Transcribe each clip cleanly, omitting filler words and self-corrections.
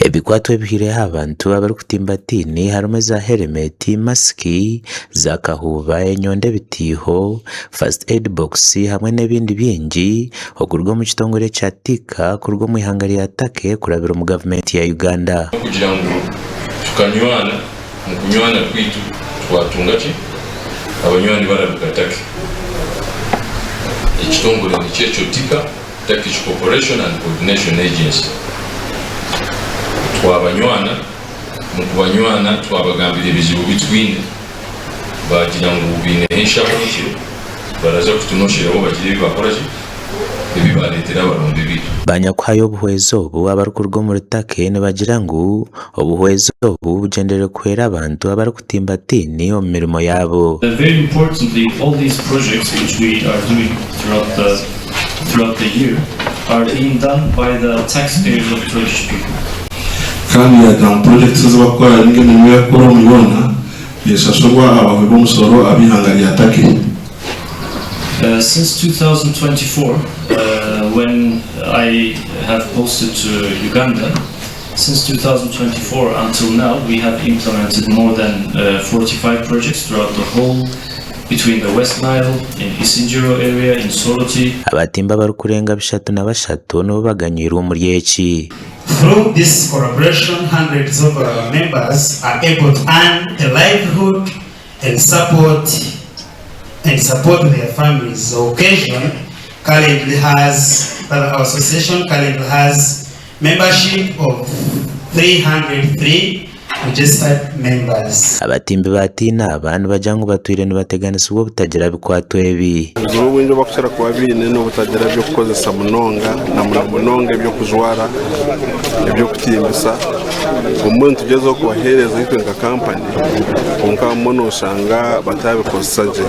Ebikwatwa ebihaireho abantu abarikutimba tiini harimu eza helemeti, masiki, zaakahuuba, enyondo ebitiiho, first aid box hamwe n'ebindi bingi okuruga omu kitongore ekya TIKA kuruga omu ihanga rya Turkey kurabira omu gavumenti ya Uganda. N'okugira ngu tukanywana, omu kunywana kwaitu twatunga ki? Abanywani bararuga Turkey. Ekitongore nikyo ekyo TIKA. Turkish Cooperation and Coordination Agency. Twabanywana, omu kubanywana twabagambira ebizibu bi twine, baagira ngu baineho enshaho nkye baraza kutunosheraho bagire ebi baakora ki, ebi baareetera abarombe baitu. Banyakuhayo obuhwezi obu abarikuruga omuri Turkey nibagira ngu obuhwezi obu bugyendereire kuhwera abantu abarikutimba tiini omu mirimo yaabo. Very importantly, all these projects which we are doing throughout the throughout the year are being done by the taxpayers of Turkish people. Kandi yaagira ngu purojekiti ezi barikukora ninga emirimo ei barikukora omu yoona neeshashurwa abahwi b'omushoro ab'eihanga rya Turkey. Since 2024 when I have posted to Uganda, since 2024 until now we have implemented more than 45 projects throughout the whole between the West Nile, in Isingiro area, in Soroti. Abatimba abarikurenga 33 nibo baganyweirwe omuri eki. Through this collaboration, hundreds of our members are able to earn a livelihood and support and support their families. The occasion currently has, our association currently has membership of 303 registered members. Abatimbi ba tiini aba nibagira ngu batwire nibateganisibwa obutagira bikwatwa ebi. Obuzibu obwingi obu barikukira kuba baine n'obutagira by'okukozesa munonga na muno munonga eby'okujwara, eby'okutimbisa. Obumwe nitugyezaho kubaheereza itwe nka kampani kwonka abamwe noshanga batabikozesa gye.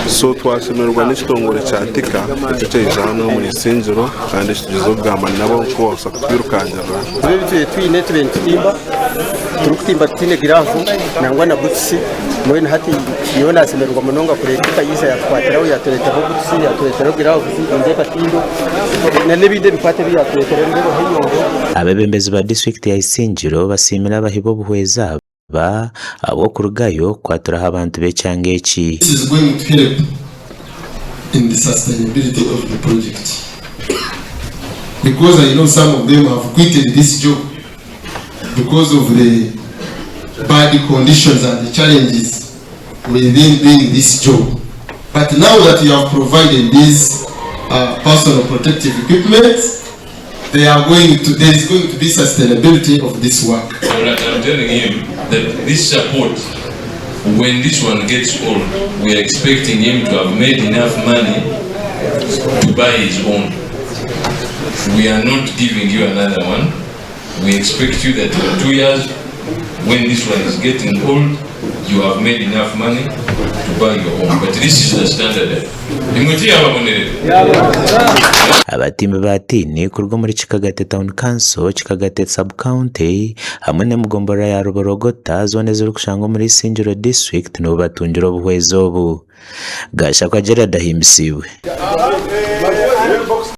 So twashemererwa n'ekitongore kya TIKA ekyo ekyaija hanu omuri Isingiro kandi ekitugyezaho kugamba nabo kubaasa kutwirukangirira. Ebi ebitwire twine tubaire nitutimba turikutimba tutaine giraavu nangwa na butusi mbwenu hati nyowe nasemererwa munonga kureeba TIKA yaija yatukwatiraho yatureeteraho butusi yatureeteraho giraavuzi nindeeba tindo n'ebindi ebikwato ebi yatureetera nindeebaho enyombo. Abeebembezi ba disiturikiti ya Isingiro basiimire abahi b'obuhwezi aba ahabw'okurugayo kukwatiraho abantu b'ekyanga eki. This is going to help in the sustainability of the project because I know some of them have quitted this job because of the bad conditions and the challenges within doing this job. But now that you have provided these uh, personal protective equipment, they are going to, there is going to be sustainability of this work. I'm telling him that this support, when this one gets old, we are expecting him to have made enough money to buy his own. We are not giving you another one. We expect you that in 2 years, when this one is getting old, you have made enough money to buy your own. But this is the standard. Imwe yababonerera. Abatimbi ba tiini kuruga omuri Kikagate Town Council, Kikagate Sub-county hamwe n'emigomborora ya Ruborogota zoona ezirikushangwa omuri Isingiro District nibo batungire obuhwezi obu. Gashakwa Gerald ahimbisiibwe.